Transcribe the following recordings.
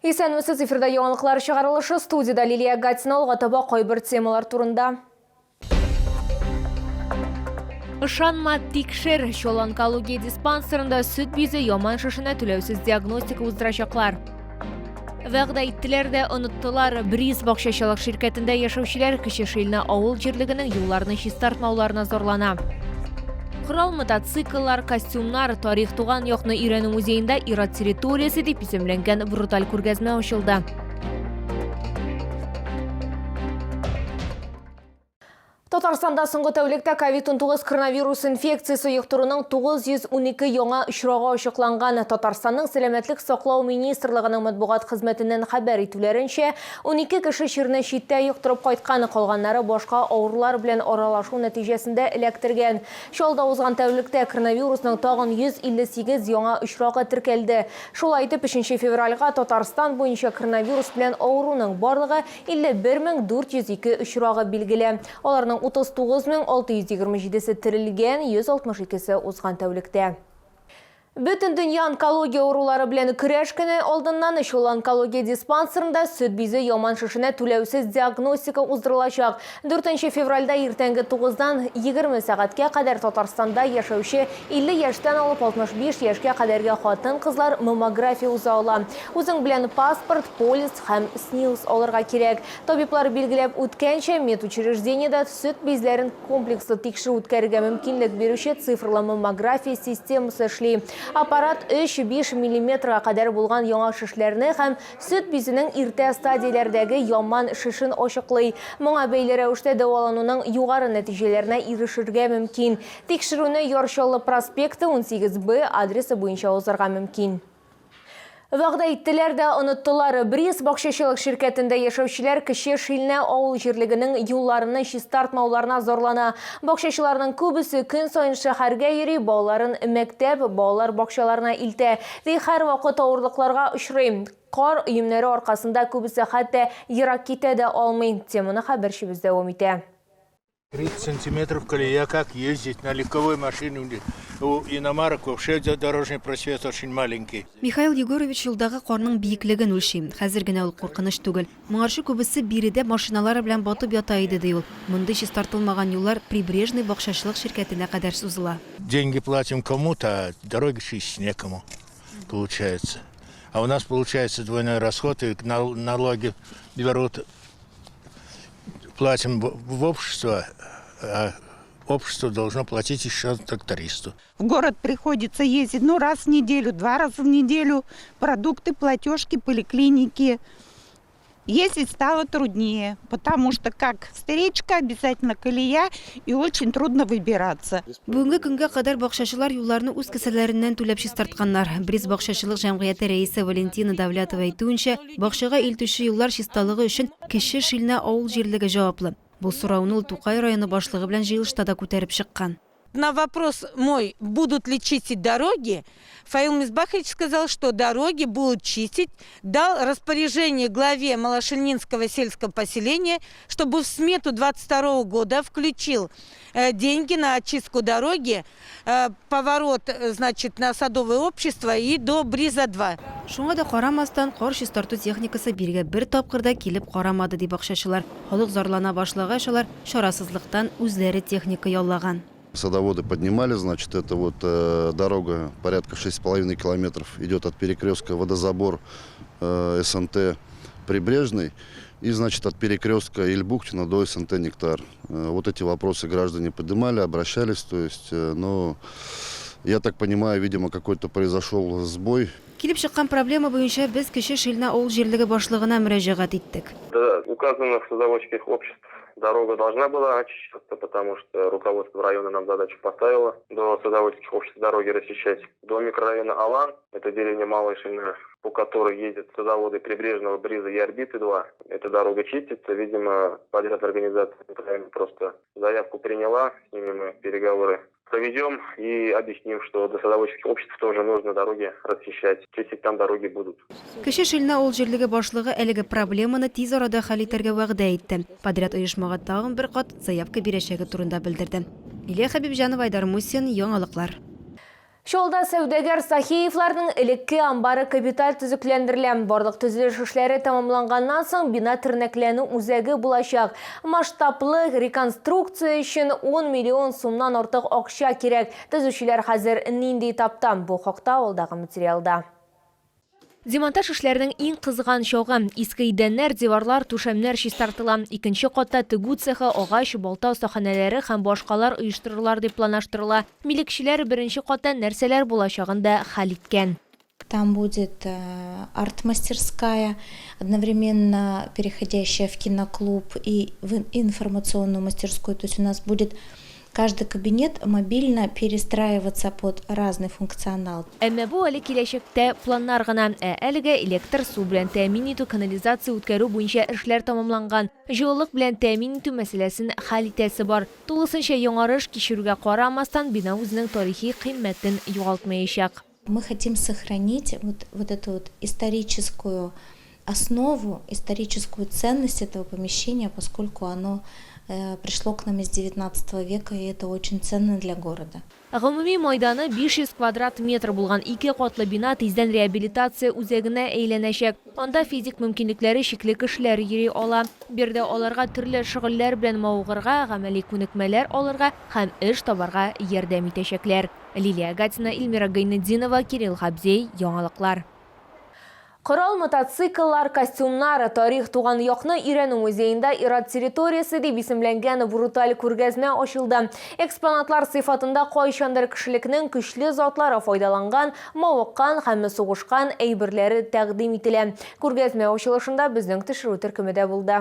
Исәнмесез, эфирда яңалыклар чыгарылышы, студиядә Лилия Гатина, алга таба кайбер темалар турында. Ышанма, тикшер! Чаллы онкология диспансерында сөт бизе яман шешенә түләүсез диагностика уздырачаклар. Вәгъдә иттеләр дә оныттылар. Бриз бакчачылык ширкәтендә яшәүчеләр Кече Шилнә авыл җирлегенең юлларны чистартмауларына зарлана. Корал, мотоцикллар, костюмнар, тарих туган якны өйрәнү музеенда Ират территориясе дип исемләнгән бруталь күргәзмә ачылды. Татарстанда соңгы тәүлектә COVID-19 коронавирус инфекциясе йоктыруның 912 яңа очрагы ачыкланган. Татарстанның Сәламәтлек саклау министрлыгының матбугат хезмәтеннән хәбәр итүләренчә, 12 кеше чирне читтә йоктырып кайткан, калганнары башка авырулар белән аралашу нәтиҗәсендә эләктергән. Чаллыда узган тәүлектә коронавирусның тагын 158 яңа очрагы теркәлде. Шулай итеп, өченче февральгә Татарстан буенча коронавирус белән авыруның барлыгы 51 402 очрагы билгеле. Аларның 39 627 се терелгән, 162 се узган тәүлектә. Бөтендөнья онкология авырулары белән көрәш көне алдыннан Чаллы онкология диспансерында сөт бизе яман шешенә түләүсез диагностика уздырылачак. 4 февральдә иртәнге 9-дан 20 сәгатькә кадәр Татарстанда яшәүче 50 яшьтән алып 65 яшькә кадәрге хатын-кызлар маммография уза ала. Үзең белән паспорт, полис һәм СНИЛС алырга кирәк. Табиблар билгеләп үткәнчә, медучреждениедә сөт бизләрен комплекслы тикшерү үткәрергә мөмкинлек бирүче цифрлы маммография системасы эшли. Аппарат 3-5 миллиметрга кадәр булган яңа шешләрне һәм сөт бизенең иртә стадияләрдәге яман шешен ачыклый. Моңа бәйле рәвештә дәвалануның югары нәтиҗәләренә ирешергә мөмкин. Тикшерүне Яр Чаллы проспекты, 18 Б адресы буенча узарга мөмкин. Вәгъдә иттеләр дә оныттылар. Бриз бакчачылык ширкәтендә яшәүчеләр Кече Шилнә авыл җирлегенең юлларны чистартмауларына зарлана. Бакчачыларның күбесе көн саен шәһәргә йөри, балаларын мәктәп, балалар бакчаларына илтә. Тик һәрвакыт авырлыкларга очрый. Кар өемнәре аркасында күбесе хәтта ерак китә дә алмый. Теманы хәбәрчебез дәвам итә. 30 сантиметров колея, как ездить на легковой машине у иномарок вообще дорожный просвет очень маленький. Михаил Егорович юлдагы карның биеклеген үлчи. Хәзер генә ул куркыныч түгел. Моңарчы күбесе биредә машиналары белән батып ята иде, ди ул. Мондый чистартылмаган юллар Прибрежный бакчачылык ширкәтенә кадәр сузыла. Деньги платим кому-то, а дороги чистить некому, получается. А у нас получается двойной расход, и налоги берут платим в общество, а общество должно платить еще трактористу. В город приходится ездить, ну, раз в неделю, два раза в неделю. Продукты, платежки, поликлиники. Ездить стало труднее, потому что как встречка, обязательно колея, и очень трудно выбираться. Бүгенге көнгә кадәр бакчачылар юлларны үз кесәләреннән түләп чистартканнар. Бриз бакчачылык җәмгыяте рәисе Валентина Давлятова әйтүенчә, бакчага илтүче юллар чисталыгы өчен Кече Шилнә авыл җирлеге җаваплы. Бу сорауны ул Тукай районы башлыгы белән җыелышта да күтәреп чыккан. На вопрос мой, будут ли чистить дороги, Фаил Мисбахович сказал, что дороги будут чистить, дал распоряжение главе Малошельнинского сельского поселения, чтобы в смету 22 года включил э, деньги на очистку дороги, э, поворот, э, значит, на садовое общество и до Бриза-2. Шуңа да карамастан, кар чистарту техникасы бирегә бер тапкыр да килеп карамады, ди бакчачылар. Халык зарлана башлагач, алар чарасызлыктан үзләре техника яллаган. Садоводы поднимали, значит, это вот э, дорога порядка 6,5 километров идет от перекрестка водозабор э, СНТ Прибрежный и, значит, от перекрестка Ильбухтина до СНТ Нектар. Э, вот эти вопросы граждане поднимали, обращались, то есть, э, но, я так понимаю, видимо, какой-то произошел сбой. Килеп чыккан проблема буенча без Кече Шилнә авыл җирлеге башлыгына мөрәҗәгать иттек. До указанных садоводческих обществ дорога должна была очищаться, потому что руководство района нам задачу поставило до садоводческих обществ дороги расчищать. До микрорайона Алан, это деревня Малая Шильна, по которой ездят садоводы Прибрежного, Бриза и Орбиты-2. Эта дорога чистится, видимо, подряд организация просто заявку приняла, с ними мы переговоры проведем и объясним, что до садоводческих обществ тоже нужно дороги расчищать, чистить там дороги будут. Кече Шилнә авыл җирлеге башлыгы әлеге проблеманы тиз арада хәл итәргә вәгъдә итте. Подряд оешмага тагын бер кат заявка бирәчәге турында белдерде. Лилия Хәбибҗанова, Айдар Мусин, Яңалыклар. Чаллыда сәүдәгәр Сахеевларның элекке амбары капиталь төзекләндерелә. Барлык төзелеш эшләре тәмамланганнан соң бина тернәкләнү үзәге булачак. Масштаблы реконструкция өчен 10 миллион сумнан артык акча кирәк. Төзүчеләр хәзер нинди этапта? Бу хакта алдагы материалда. Демонтаж эшләренең иң кызган чагы. Иске идәннәр, диварлар, түшәмнәр чистартыла. Икенче катта тегү цехы, агач, балта остаханәләре һәм башкалар оештырырлар дип планлаштырыла. Милекчеләр беренче катта нәрсәләр булачагын да хәл иткән. Там будет арт-мастерская, одновременно переходящая в киноклуб и в информационную мастерскую. То есть у нас будет каждый кабинет мобильно перестраиваться под разный функционал. Әмма бу әле киләчәктә планнар гына. Ә әлегә электр, су белән тәэмин итү, канализация үткәрү буенча эшләр тәмамланган. Җылылык белән тәэмин итү мәсьәләсен хәл итәсе бар. Тулысынча яңарыш кичерүгә карамастан, бина үзенең тарихи кыйммәтен югалтмаячак. Мы хотим сохранить вот, вот эту вот историческую основу, историческую ценность этого помещения, поскольку оно пришло к нам из 19 века, и это очень ценно для города. Гомуми майданы 500 квадрат метр булган ике катлы бина тиздән реабилитация үзәгенә әйләнәчәк. Анда физик мөмкинлекләре чикле кешеләр йөри ала. Биредә аларга төрле шөгыльләр белән мавыгырга, гамәли күнекмәләр алырга һәм эш табарга ярдәм итәчәкләр. Лилия Гатина, Эльмира Гайнетдинова, Кирилл Габзей, Яңалыклар. Корал, мотоцикллар, костюмнар, тарих туган якны өйрәнү музеенда Ират территориясе дип исемләнгән бруталь күргәзмә ачылды. Экспонатлар сыйфатында кайчандыр кешелекнең көчле затлары файдаланган, мавыккан һәм сугышкан әйберләре тәкъдим ителә. Күргәзмә ачылышында безнең төшерү төркеме дә булды.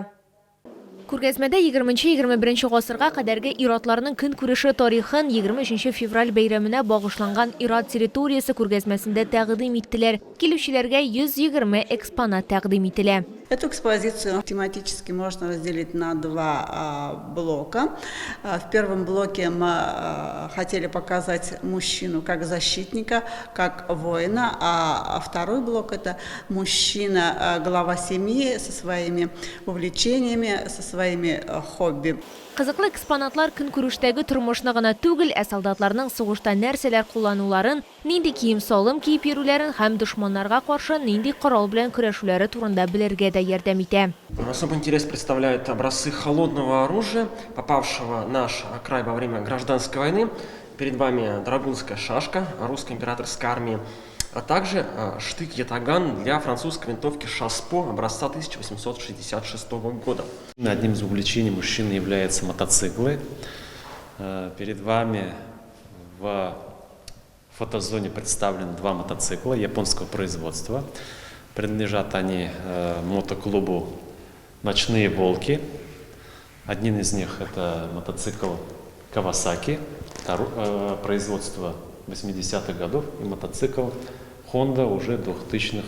Күргәзмәдә 20-21 гасырга кадәрге ир-атларның көнкүреше тарихын 23 февраль бәйрәменә багышланган Ир-ат территориясе күргәзмәсендә тәкъдим иттеләр. Килүчеләргә 120 экспонат тәкъдим ителә. Эту экспозицию тематически можно разделить на два блока. В первом блоке мы хотели показать мужчину как защитника, как воина, а второй блок это мужчина, глава семьи со своими увлечениями, со своими хобби. Кызыклы экспонатлар көнкүрештәге тормышны гына түгел, ә солдатларның сугышта нәрсәләр куллануларын, нинди кием-салым киеп йөрүләрен һәм дошманнарга каршы нинди корал белән көрәшүләре турында белергә дә ярдәм итә. Особый интерес представляют образцы холодного оружия, попавшего в наш край во время гражданской войны. Перед вами драгунская шашка русской императорской армии, а также штык-ятаган для французской винтовки «Шаспо» образца 1866 года. Одним из увлечений мужчины являются мотоциклы. Перед вами в фотозоне представлены два мотоцикла японского производства. Принадлежат они мотоклубу «Ночные волки». Один из них это мотоцикл Кавасаки, производства 80-х годов, и мотоцикл Honda уже 2000-х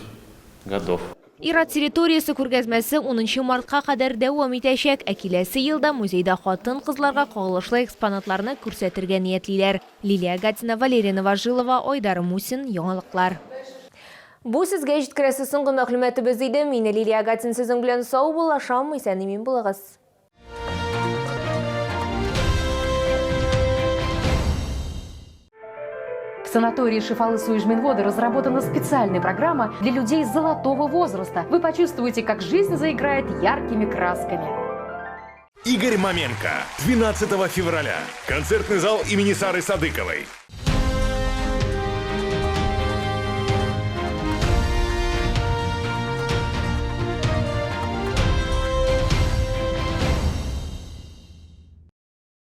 годов. Ир-ат территориясе күргәзмәсе 10 мартка кадәр дәвам итәчәк, ә киләсе елда музейда хатын-кызларга кагылышлы экспонатларны күрсәтергә ниятлиләр. Лилия Гатина, Валерия Новожилова, Айдар Мусин, Яңалыклар. Бу сезгә җиткерәсе соңгы мәгълүматыбыз иде. Мин Лилия Гатин сезнең белән саубуллашам. Исән-имин булыгыз. В санатории Шифалы Суижминводы разработана специальная программа для людей золотого возраста. Вы почувствуете, как жизнь заиграет яркими красками. Игорь Маменко. 12 февраля. Концертный зал имени Сары Садыковой.